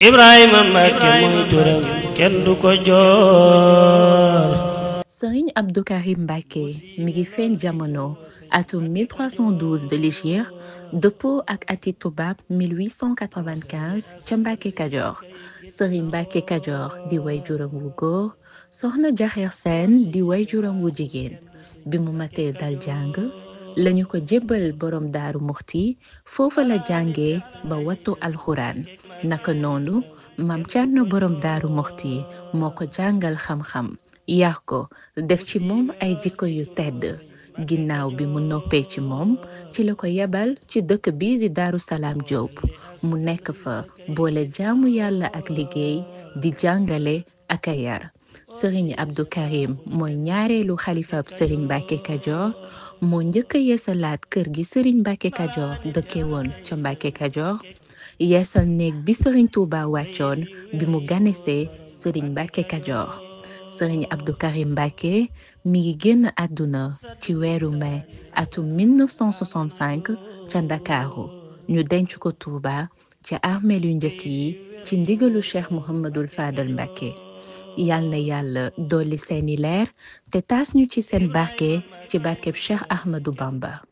Ibrahima Mbacke mooy turam kenn du ko joor. Serigne Abdou Karim Mbacke mi ngi feeñ jamono atum 1312 de l'Hégire dëppoo ak ati tubaab 1895 ca Mbacke Kajoor. Serigne Mbacke Kajoor di way juram wu góor, soxna Jaxeer Seen di way juram wu jigéen. bi mu matee dal jàng lañu ko jébbal borom daaru muxti, foofa la jàngee ba wattu alxuraan. naka noonu Maam Cerno borom daaru muxti moo ko jàngal xam-xam, yar ko, def ci moom ay jikko yu tedd. ginnaaw bi mu noppee ci moom ci la ko yebal ci dëkk bii di Daaru Salaam Jóob mu nekk fa boole jaamu yàlla ak liggéey, di jàngale ak a yar. Sëriñ Abdou Karim mooy ñaareelu xalifab Sëriñ Mbacke Kajoor, moo njëkk a yeesalaat kër gi Sëriñ Mbacke Kajoor dëkke woon ca Mbacke Kajoor, yeesal néeg bi Sëriñ Tuuba wàccoon bi mu ganesee Sëriñ Mbacke Kajoor. Sëriñ Abdou Karim Mbacke mi ngi génn àdduna ci weeru mai atum 1965 ca Ndakaaru, ñu denc ko Tuuba ca armeel yu njëkk yi ci ndigalu Cheikh Mouhamadul Fadal Mbacke. yal na yàlla dolli seeni leer te taas ñu ci seen barke ci barkeb Cheikh Ahmadou Bamba.